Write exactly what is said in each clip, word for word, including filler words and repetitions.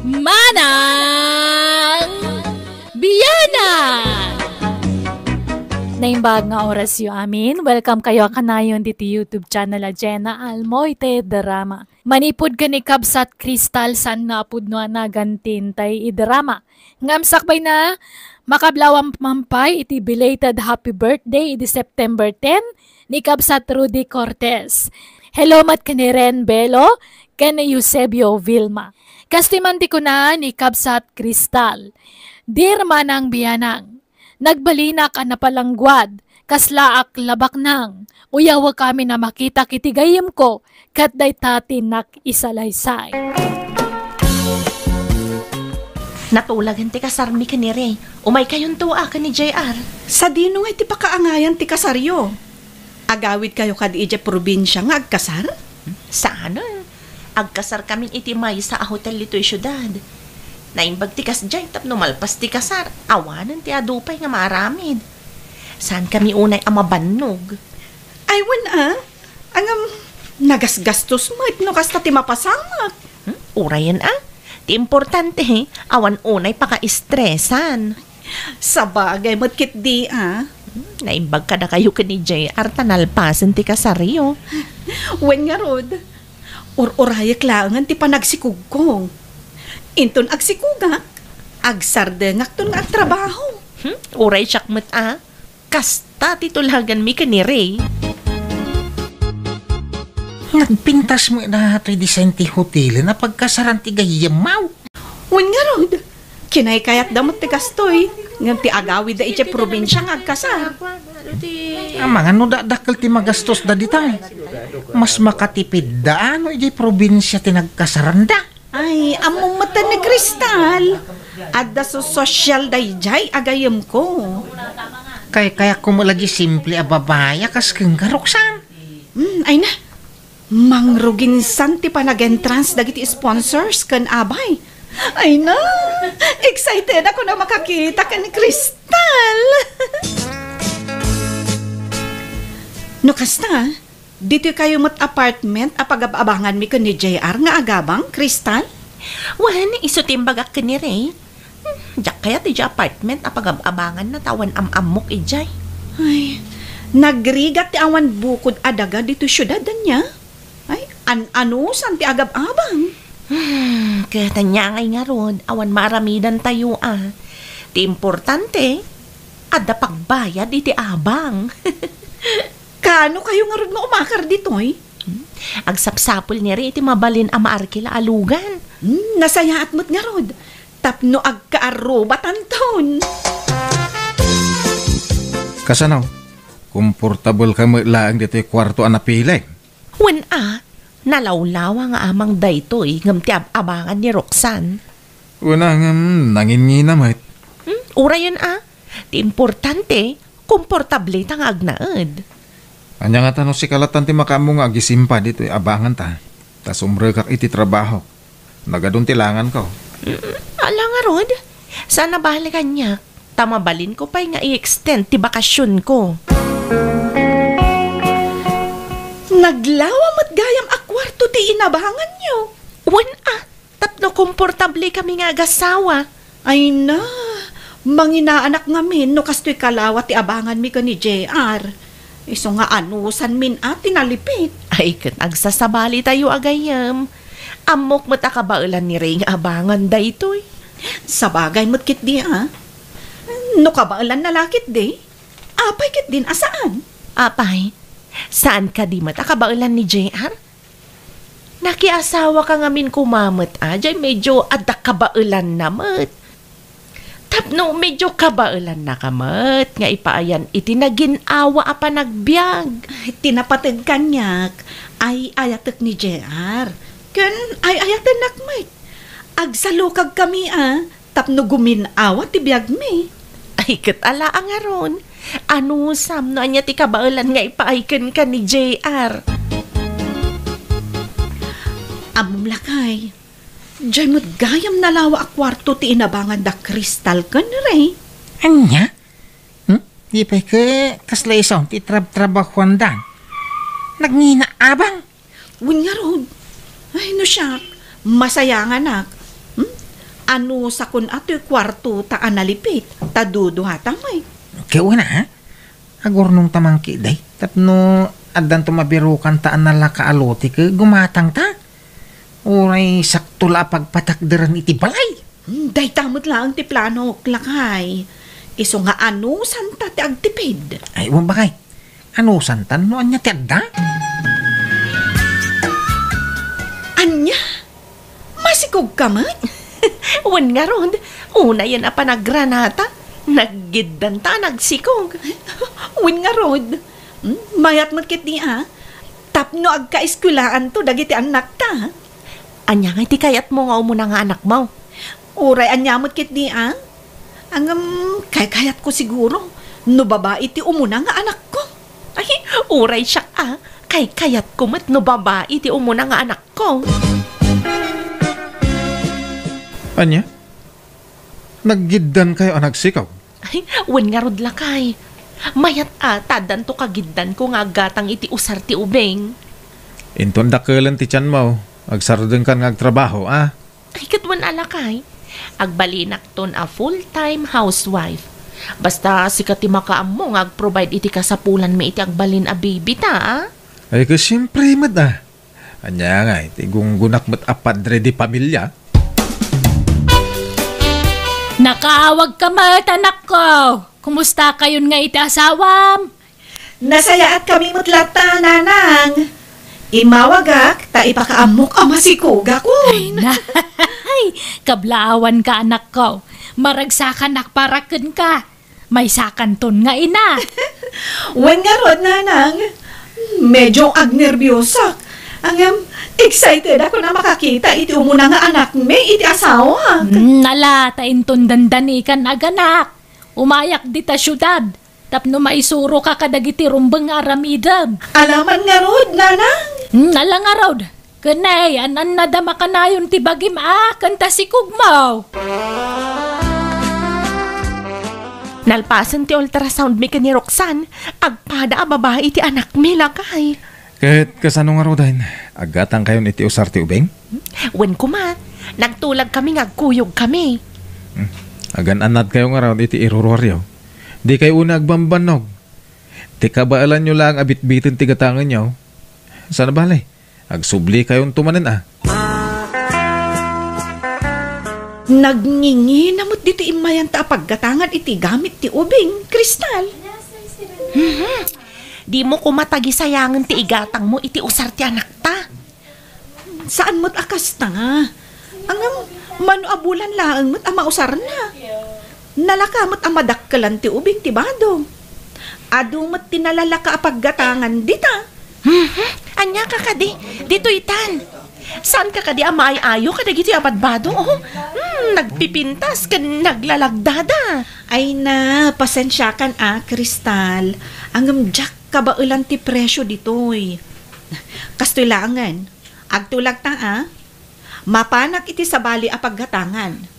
Manang Biyanan! Naimbag nga orasyo amin. Welcome kayo a kanayon diti YouTube channel a Jenna Almoite Drama. Manipud ken ni Kabsat Crystal, saan nga a pudno a nagan ti intay idrama. Ngem sakbay na, makablawam man pay iti belated happy birthday idi September ten ni Kabsat Rudy Cortez. Hello met ken ni Ren Belo ken ni Eusebio Vilma. Kastoy man ti kuna ni Kabsat Crystal, "Dear Manang Biyanang, nagbalinak a napalangguad, kaslaak labaknang, uyawek amin a makitak iti gayyemko, ket dayta ti nakisalaysay." Natulagen ti kasarmi ken ni Ray. Umaykayonto a ken ni J R. Sadino nga iti pakaangayan ti kasaryo? Agawidkayo kadi idiay probinsia nga agkasar? Saan? Agkasarkamin iti maysa a hotel ditoy siudad. Naimbag ti kasdiay tapno malpas ti kasar, awanen ti adu pay nga maaramid. Saankami unay a mabannog. Ay, wen a. Ngem, nagasgastos met no kasta ti mapasamak. Hmm? Urayen a. Ti importante, awan unay pakaistresan. Sabagay met ketdi a. Hmm, naimbag kadakayo ken ni J R ta nalpasen ti kasaryo. Wen ngarud, ur-urayek laengen ti panagsikogko. Inton agsikogak, agsardengakton nga agtrabaho. Hmm? Uray siak met a. Kasta ti tulaganmi ken ni Ray. Nagpintas met daytoy design ti hotelen a pagkasaran ti gayyemmaw. Wen ngarud, kinaykayatda met ti kastoy, ngem ti agawidda idiay probinsia nga agkasar. Amangan no dakdakkel ti magastosda dita. Mas makatipidda a no idiay probinsia ti nagkasaranda. Ay, ammom met ni Crystal. Adda so-, sosyal daydiay a gayyemko. Kaykayak koma la di simple a babai a kas kenka, Roxanne. Hmm, ay na. Mangruginsan ti panag-entrance dagiti sponsors ken abay. Ay na, excited ako na makakita ken ni Crystal. No kasta, ditoy kayo met apartment a pagab-abanganmi ken ni J R nga agabang, Crystal? Wen, isu ti imbagak ken ni Ray. Hmm, diak kayat idiay apartment a pagab-abanganna ta awan am-ammok idiay. Ay, nagrigat ti awan bukod a daga ditoy siudad, ania? Ay, an-anusan ti agab-abang? Hmm, ket ania ngay ngarud, awan maaramidantayo a. Ti importante, adda pagbayad iti abang. Kaano kayo ngarud nga umakar ditoy? Hmm? Agsapsapul ni Ray iti mabalin a maarkila a lugan. Hmm, nasayaat met ngarud. Tapno agkaarrubatanton. Kasano? Komportabel ka met laeng ditoy kuarto a napili? Wen a, nalawlawa nga amang daytoy ngem ti ab-abangan ni Roxanne. Wen a, ngem nanginngina met. Hmm? Urayen a. Ti importante, komportable ta nga agnaed. Ania ngata no sika lattan ti makaammo nga agisimpa ditoy abanganta, ta sumrekak iti trabahok. Nagadun ti langanko. Mm, ala ngarud, saan a bale kaniak, ta mabalinko pay nga i-extend ti bakasionko. Naglawa met gayam a kuarto ti inabanganyo. Wen a, tapno komportable kami nga agasawa. Ay na, manginaanak ngamin no kastoy kalawa ti abanganmi ken ni J R. Isu nga anusanmin a ti nalipit. Ay, ket agsasabalitayo a gayyem. Ammok met a kabaelan ni Ray nga abangan daytoy. Sabagay met ketdi a. No kabaelanna la ketdi, apay ketdin a saan? Apay, saan kadi met a kabaelan ni J R? Nakiasawaka ngamin koma met a, jay medyo adda kabaelanna met. Tapno medyo kabaelannaka met nga ipaayan iti nagin-awa a panagbiag. Ay, ti napateg kaniak, ay-ayatek ni J R. Ken ay-ayatennak met. Agsalukagkami a, tapno gumin-awa ti biagmi. Ay, ket ala a ngarud. Anusam no ania ti kabaelan nga ipaay kenka ni J R? Ammom lakay, jay met gayam nalawa a kuarto ti inabangan da Crystal ken Ray. Ania? Hmm? Di pay ket kasla isu ti trab-trabahuanda. Nagngina abang? Wen ngarud. Ay, no siak, masayanganak. Hmm? Anusakon a toy kuartota a nalipit, ta duduata met. Ket wen a, agurnongta man ketdi, tapno addanto mabirokanta a nalaka a lote ket gumatangta. Uray sakto la a pagpatakderan iti balay. Hmm, dayta met laeng ti planok, lakay. Isu nga anusanta ti agtipid. Ay, wen bakay. Anusanta no ania ti adda? Ania? Masikogka met? Wen ngarud, unayen a panagranata, naggiddanta a nagsikog. Wen ngarud, hmm, mayat met ketdi a. Tapno agkaeskuelaanto dagiti annakta. Ania ngay ti kayatmo nga umuna nga anakmo? Uray ania met ketdi a. Ngem, kaykayatko siguro no babai ti umuna nga anakko. Ay, uray siak a, kaykayatko met no babai ti umuna nga anakko. Ania? Naggiddankayo a nagsikog? Ay, wen ngarud lakay. Mayat a, ta addanto kagiddanko nga aggatang iti usar ti ubing. Inton dakkelen ti tianmo, agsardengkan nga agtrabaho, a? Ay, ket wen a lakay. Agbalinakton a full-time housewife. Basta sika ti makaammo nga agprovide iti kasapulanmi iti agbalin a baby ta, a? Ay, ket siempre met, a. Ania ngay, ti gunggonak met a padre de pamilya? Nakaawagka met, anakko. Kumustakayon nga iti asawam? Nasayaatkami met latta, nanang. Immawagak ta ipakaammok a masikogakon. Ay, nay, kablaawanka, anakko. Maragsakanak para kenka. Maysakanton nga ina. Wen ngarud, nanang. Medyo agnerbiosak. Ngem, excited ako a makakita iti umuna nga anakmi iti asawak. Hmm, ala, ta inton dandanikan aganak. Umayak dita siudad. Tapno maisuroka kadagiti rumbeng nga aramidem. Alaman ngarud, nanang? Hmm, ala ngarud. Ken ay, an-annada makanayon ti bagim a, ken ta sikogmo. Nalpasen ti ultrasound mi ken ni Roxanne, agpada a babai ti anakmi, lakay. Ket kasano ngaruden? Aggatangkayon iti usar ti ubing? Wen koma, nagtulagkami nga agkuyogkami. Hmm. Agan-annadkayo ngarud iti iruruaryo. Dikayo una agbambannog. Ti kabaelanyo laeng a bitbiten ti gatangenyo. Saan a bale, agsublikayon manen a. Nagngingina met ditoy immayanta a paggatangan iti gamit ti ubing, Crystal. Mhm. Dimo koma tagisayangen ti igatangmo iti usar ti anakta. Saan met a kasta. Ngem, mano a bulan laeng met a mausarna. Nalaka met a madakkelan ti ubing ti bado. Adu met ti nalalaka a paggatangan dita. Mhm. Ania ka kadi? Ditoy tan. Saan ka kadi a maay-ayo kadagitoy a badbado? Oh, hmm, nagpipintas ken naglalagdada. Ay na, pasensiakan a, Crystal. Ngem diak kabaelan ti presio ditoy. Kastoy laengen, agtulagta a. Mapanak iti sabali a paggatangan.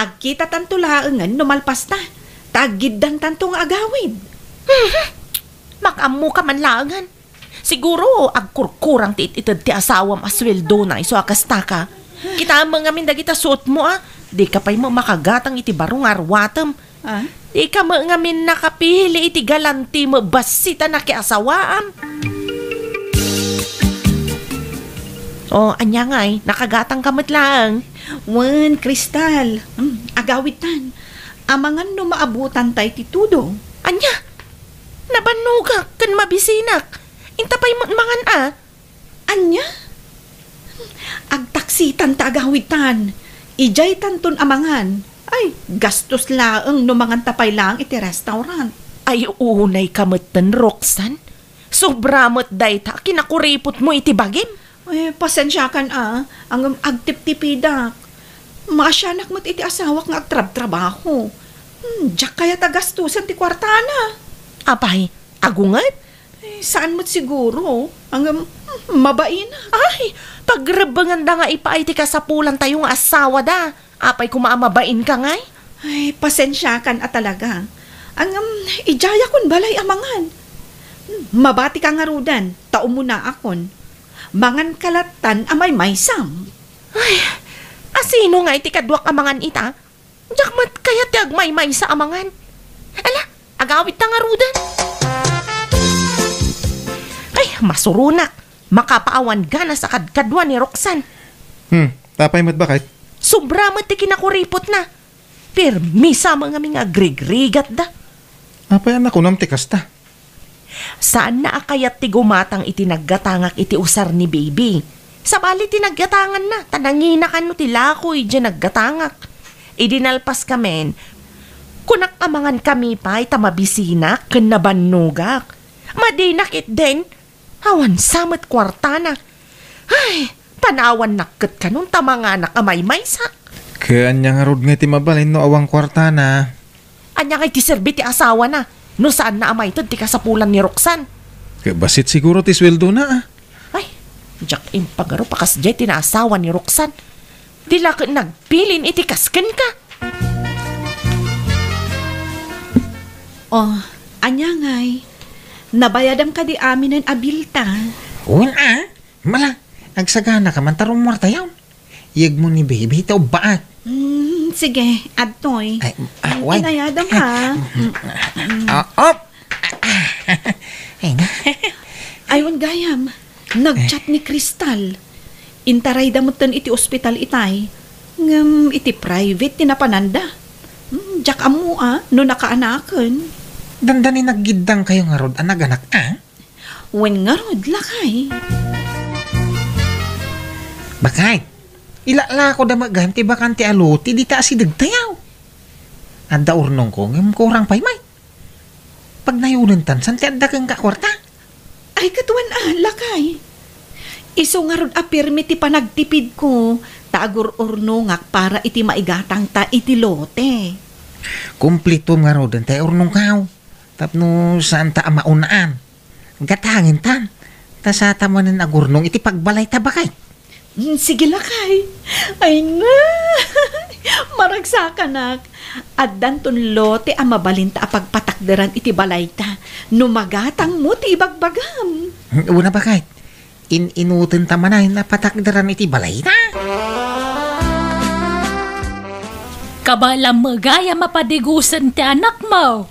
Agkitatanto laengen no malpasta, ta aggiddantanto nga agawid. Mhm. Makaammoka man laengen. Siguro, agkurkurang ti it-ited ti asawam a sueldona isu a kastaka. Kitaem ngamin dagita suotmo a. Dika pay met makagatang iti baro nga aruatem. Ah? Dika met ngamin nakapili iti galanti met bassit a nakiasawaam. O, ania ngay, nakagatangka met laeng? Wen, Crystal. Hmm, agawidtan. Amangan no maabutanta iti tudo. Ania? Nabannogak ken mabisinak. Inta pay met mangan a. Ania? Agtaksitan ta agawidtan. Idiaytanton a mangan. Ay, gastos laeng no manganta pay laeng iti restaurant. Ay, unayka metten, Roxanne. Sobra met dayta a kinakuripotmo iti bagim. Eh, pasensiakan a, ngem agtiptipidak. Maasianak met iti asawak nga agtrabtrabaho. Hmm, diak kayat a gastosen ti kuartana. Apay, agunget? Eh, saan met siguro. Ngem, hmm, mabain. Ay, pagrebbenganda nga ipaay ti kasapulantayo nga asawada. Apay koma a mabainka ngay? Ay, pasensiakan a talaga. Ngem, idiayakon balay a mangan. Hmm, mabatika ngaruden, ta umunaakon. Manganka lattan a maymaysam. Ay, a Sino ngay ti kaduak a mangan ita? Diak met kayat ti agmaymaysa a mangan. Ala, agawidta ngaruden. Ay, masuronak. Makapaawan ganas a kadkadua ni Roxanne. Hmm, apay met, baket? Sobra met ti kinakuripotna. Permisa met ngamin nga agrigrigatda. Apay a nakunam ti kasta? Saanna a kayat ti gumatang iti naggatangak iti usar ni Baby. Sabali ti naggatanganna, ta nangina kano ti lakoy diay naggatangak. Idi nalpaskamin, kunak a mangankami pay ta mabisinak ken nabannogak. Madina ketdin, awan sa met kuartana. Ay, panawannak ket kanon ta manganak a maymaysa. Ket ania ngarud ngay ti mabalin no awan kuartana? Ania ngay ti serbi ti asawana no saanna a maited ti kasapulan ni Roxanne? Ket bassit siguro ti sueldona, a. Ay, diak impagarup a kasdiay ti naasawa ni Roxanne. Di la ket nagbilin iti kas kenka. Oh, ania ngay? Nabayadam kadi aminen a bilta? Wen a, mala, agsaganaka man ta rummuartayon. Iyegmo ni Baby ta ubbaak. Hmm, sige, adtoy. Ay, ah, wen. Inayadam, ha? Mm. Ah, op! Ay, na. Ay, wen gayam. Nag-chat ni Crystal. Intarayda metten iti ospital itay. Ngem iti private ti napananda. Hmm, diak ammo a no nakaanaken. Dandani naggiddangkayo ngarud a naganak a? Wen ngarud, lakay. Baket, ilalakoda met gayam ti bakante a lote dita asidegtayo. Adda urnongko ngem kurang pay met. Pagnayonentan, saan ti adda kenka a kuarta? Ay, ket wen a, lakay. Isu ngarud a pirmi ti panagtipidko, ta agur-urnongak para iti maigatangta iti lote. Kumplitom ngaruden ti urnongkaw, tapno saanta a maun-an. Gatangentan, ta saanta manen agurnong iti pagbalayta, baket. Mm, sige, lakay. Ay na! Maragsakanak. Addanton lote a mabalinta a pagpatakderan iti balayta no magatangmo ti ibagbagam. Wen a, baket. In-inutenta manen a patakderan iti balayta. Kabaelam gayam a padigosen ti anakmo.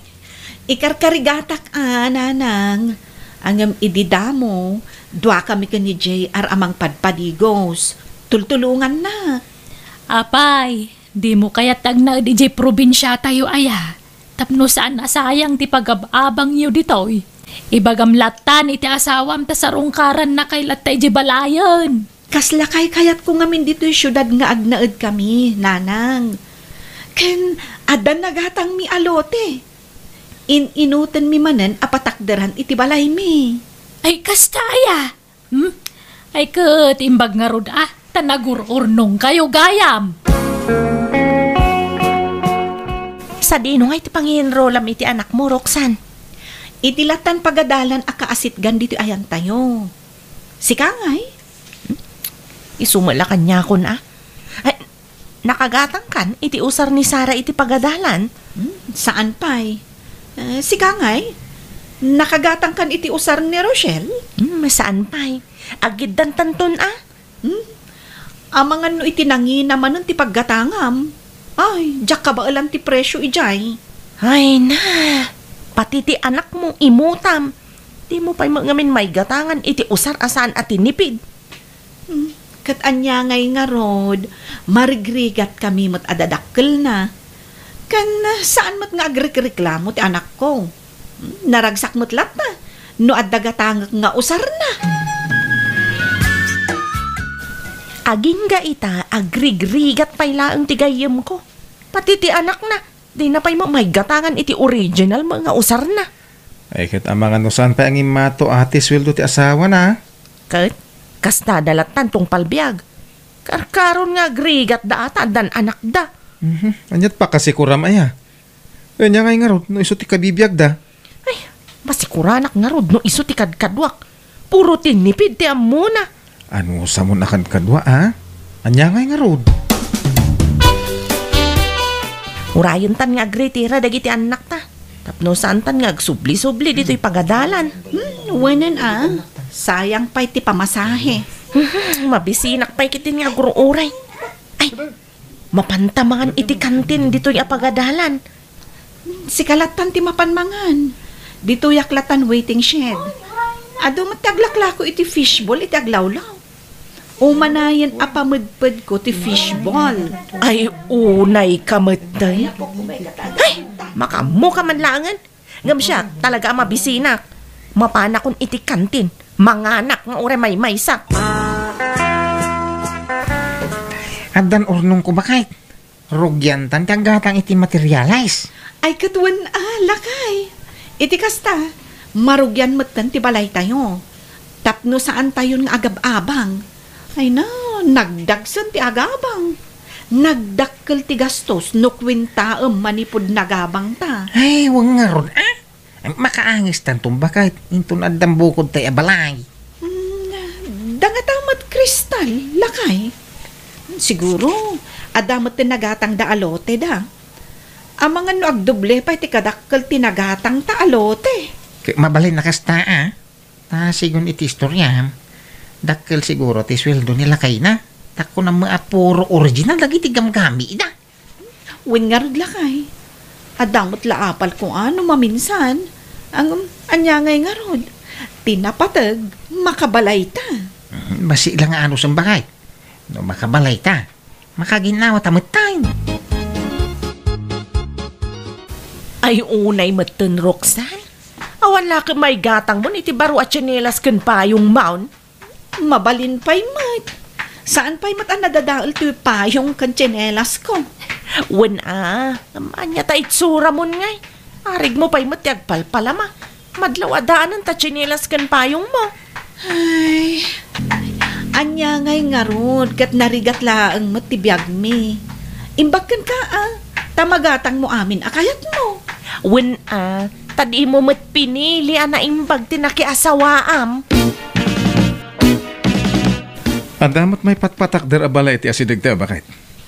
Ikarkarigatak a, nanang. Ngem idi damo, duakami ken ni J R a mangpadpadigos. Tultulongannak. Apay, dimo kayat ti agnaed idiay probinsiatayo aya? Tapno saan a sayang ti pagab-abangyo ditoy. Ibagam lattan iti asawam ta sarungkarannakay latta idiay balayen. Kasla kaykayatko ngamin ditoy siudad nga agnaedkami, nanang. Ken adda nagatangmi a lote. In-inutenmi manen a patakderan iti balaymi. Ay, kasta aya? Hmm? Ay, ket imbag ngarud a, ta nagur-urnongkayo gayam. Sadino ngay ti pangienrolam iti anakmo, Roxanne? Iti lattan pagadalan a kaasitgan ditoy ayantayo. Sika ngay? Hmm? Isu met la kaniakon a. Ay, nakagatangkan iti usar ni Sara iti pagadalan? Hmm, saan pay. Eh, sika ngay? Nakagatangkan iti usar ni Rochelle? Hmm, saan pay. Agiddantanton a. Hmm? Amangan no iti nangina manen ti paggatangam. Ay, diak kabaelan ti presio idiay. Ay na, pati ti anakmo imutam. Dimo pay met ngamin maigatangan iti usar a saan a tinipid. Hmm, ket ania ngay ngarud, marigrigatkami met a dadakkelna. Ken saan met nga agrikreklamo ti anakko. Hmm, naragsak met latta no adda gatangek nga usarna. Agingga ita, agrigrigat pay laeng ti gayyemko. Pati ti anakna, dina pay met maigatangan iti original met nga usarna. Ay, ket amangan no saan pay a ngimmato a ti sueldo ti asawana. Ket kasta da lattan tungpal biag. Karkaron nga agrigatda a ta addan anakda. Mhm. Aniat pakasikuram aya? Ania ngay ngarud no isu ti kabibiagda? Ay, masikuranak ngarud no isu ti kadkaduak. Puro tinipid ti ammona. Anusamon a kadkadua, a? Ania ngay ngarud? Urayentan nga agritira dagiti annakta. Tapno saantan nga agsubli-subli ditoy pagadalan. Hmm, wenen a. Sayang pay ti pamasahe. Mabisinak pay ketdin nga agur-uray. Ay, Mapanta mangan iti kantin ditoy a pagadalan. Sika lattan ti mapan mangan. Ditoyak lattan waiting shed. Adu met ti aglaklako iti fishball iti aglawlaw. Umanayen a pamedpedko ti fishball. Ay, unay ka metten. Ay, makaammo ka man laengen. Ngem siak, talaga a mabisinak. Mapanakon iti kantin. Manganak nga uray maymaysak. Addan urnongko, baket. Rugiantan ti aggatang iti materialis. Ay, ket wen a, lakay. Iti kasta, marugian metten ti balaytayo. Tapno saantayon nga agab-abang. Ay na, nagdagsen ti agabang. Nagdakkel ti gastos no kuentaem manipud nagabangta. Ay, wen ngarud, a? Makaangestanton, baket, inton addan bukodtay a balay. Hmm, dangata met, Crystal, lakay. Siguro, adda met ti nagatangda a lote da. Amangan no agdoble pay ti kadakkel ti nagatangta a lote. Ket mabalin a kasta, a? Ta sigun iti istoriam, dakkel siguro ti sueldo ni lakayna. Ta kunam a puro original dagiti gamgamida. Wen ngarud, lakay. Adda met la apalko a no maminsan. Ang, ania ngay ngarud? Ti napateg, makabalayta. Mm, basi la nga anusen, baket. No makabalayta, makaginawa ta metten. Ay, unay metten, Roxanne. Awan la ket maigatangmon iti baro a tsinelas ken payongmon? Mabalin pay met. Saan pay met a nadadael ti payong ken tsinelasko. Wen a, ania ta itsuramon ngay? Arigmo pay met ti agpalpalama. Madlaw a daanen ta tsinelas ken payongmo. Ay, ania ngay ngarud ket narigat laeng met ti biagmi. Imbag kenka a, ta magatangmo amin a kayatmo. Wen a, ta dimo met pinili a naimbag ti nakiasawaam. Adda met maipatpatakder a balay iti asidegta, baket?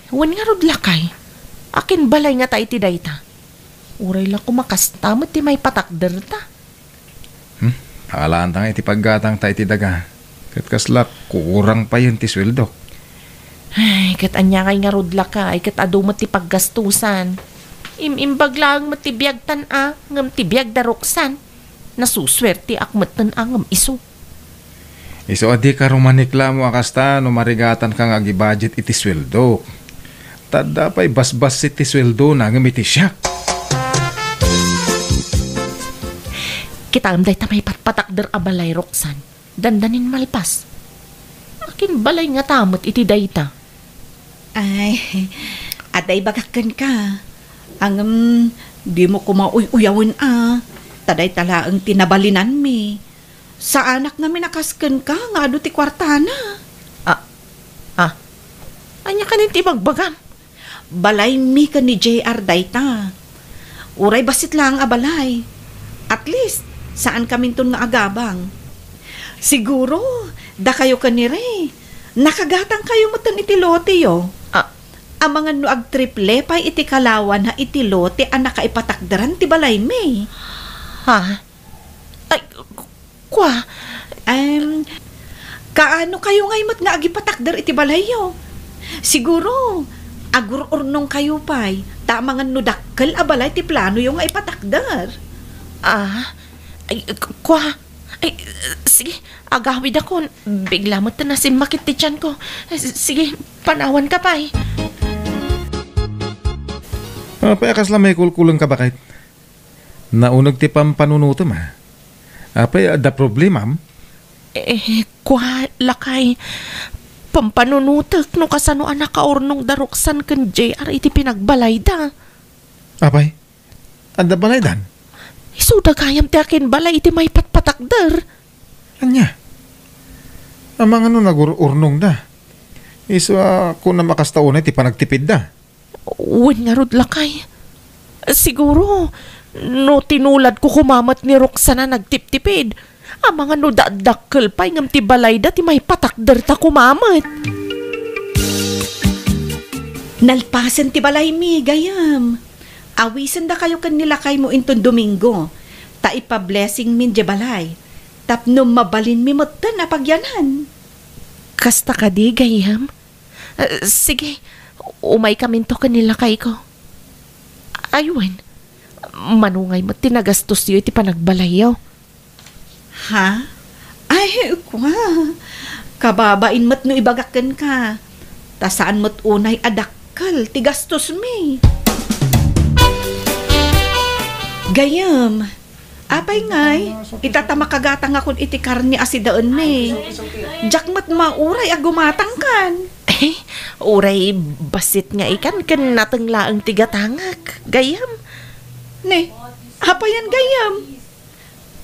Wen ngarud, lakay. Akin balay ngata iti dayta? Uray la koma kasta met ti maipatakderta. Hmm? Alaanta nga iti paggatangta iti daga. Ket kasla kurang payen ti sueldok. Ay, ket ania ngay ngarud, lakay, ket adu met ti paggastusan. Im-imbag laeng met ti biagtan a, ngem ti biag da Roxanne. Nasusuerteak metten a ngem isu. Isu a dika rumaniklamo a kasta no marigatanka nga agibudget iti sueldok. Ta adda pay basbassit ti sueldona ngem iti siak. Kitaem dayta maipatpatakder a balay, Roxanne. Dandanin malpas. Akin balay ngata met iti dayta? Ay, adda ibagak kenka. Ngem, dimo koma uy-uyawen a. Ta dayta laeng ti nabalinanmi. Saanak ngamin a kas kenka nga adu ti kuartana. Ah, ah. Ania kanin ti ibagbagam? Balaymi ken ni J R dayta. Uray bassit laeng a balay. At least, saankaminton nga agabang. Siguro, dakayo ken ni Ray, nakagatangkayo metten iti loteyo. Ah. Amangan no agtriple pay iti kalawana iti lote a nakaipatakderan ti balaymi. Ha? Ay, k-, kua? Em, kaano kayo ngay met nga agipatakder iti balayyo? Siguro, agur-urnong kayo pay, ta amangan no dakkel a balay ti planoyo nga ipatakder. Ah, ay, k-, kua? Ay, sige, agawidakon. Bigla met ta nasimmakit ti tiyanko. S-, sige, panawanka pay. Apay a kasla maikulkulengka, baket? Nauneg ti pampanunutem, a. Apay, adda problemam? Eh, kua, lakay. Pampanunutek no kasano a nakaurnong da Roxanne ken J R iti pinagbalayda. Apay, adda balaydan? Isuda gayam ti akinbalay iti maipatpatakder. Ania? Amangan no nagur-urnongda. Isu a kunam a kasta unay ti panagtipidda. Wen ngarud, lakay. Siguro, no tinuladko koma met ni Roxanne a nagtiptipid, amangan no dakdakkel pay ngem ti balayda ti maipatakderta koma met. Nalpasen ti balaymi, gayam. Awisendakayo ken ni lakaymo inton Domingo, ta ipa-blessingmin diay balay, tapno mabalinmi metten a pagyanan. Kasta kadi, gayam? Eh, sige, Umaykaminto ken ni lakayko. Ay, wen, mano ngay met ti nagastosyo iti panagbalayyo? Ha? Ay, kua. Kababain met no ibagak kenka. Ta saan met unay a dakkel ti gastosmi. Gayyem, apay ngay, ita ta makagatangakon iti karne a sidaenmi. Diak met mauray a gumatangkan. Eh, uray bassit nga ikan ken nateng laeng ti gatangak, gayyem. Ne, apayen gayyem?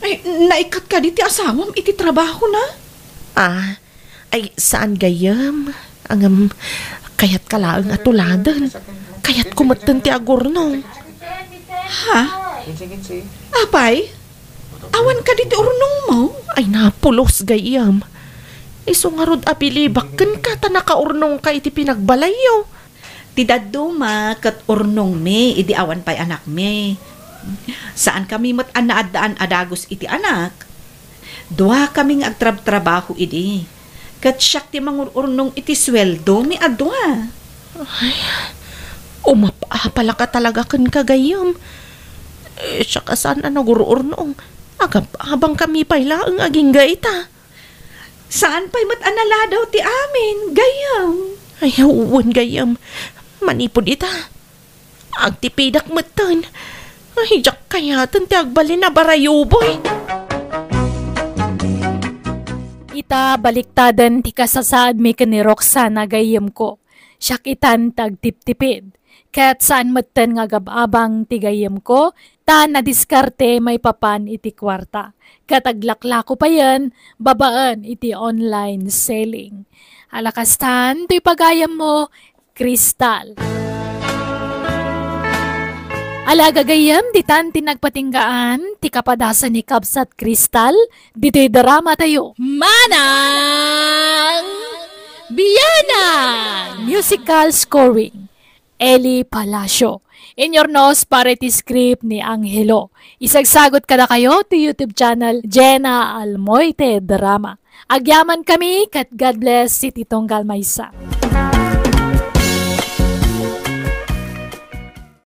Ay, naikkat kadi ti asawam iti trabahona? Ah, ay, saan gayyem. Ngem, kayatka laeng a tuladen. Kayatko metten ti agurnong. Ha? Apay? Awan kadi ti urnongmo? Ay, napulos gayyem. Isu ngarud a bilibak kenka ta nakaurnongka iti pinagbalayyo. Ti dadduma ket urnongmi idi awan pay anakmi. Saankami met a naaddaan a dagus iti anak. Duakami nga agtrabtrabaho idi. Ket siak ti mangur-urnong iti sueldomi a dua. Ay, umap-apalaka talaga kenka gayyem. Eh, siak a saan a nagur-urnong. Agab-abangkami pay laeng agingga ita. Saan pay met a naladaw ti amin, gayyem? Ay, wen, gayyem. Manipud ita, agtipidak metten. Ay, diak kayaten ti agbalin a barayuboy. Ita, baliktaden ti kasasaadmi ken ni Roxana, gayyemko. Siak itan ti agtiptipid. Ket saan metten nga agab-abang ti gayyemko, ta nadiskarte maipapan iti kuarta. Ket aglaklako payen babaen iti online selling. Ala kastan, toy pagayammo, Crystal. Ala gagayyem, ditan ti nagpatinggaan ti kapadasan ni Kabsat Crystal, ditoy drama tayo. Manang Bianang! Musical scoring, Eli Palacio. Inurnos para iti script ni Angelo. Isagsagot kadakayo ti YouTube channel Jena Almoite Drama. Agyamankami ket God bless iti tunggal maysa.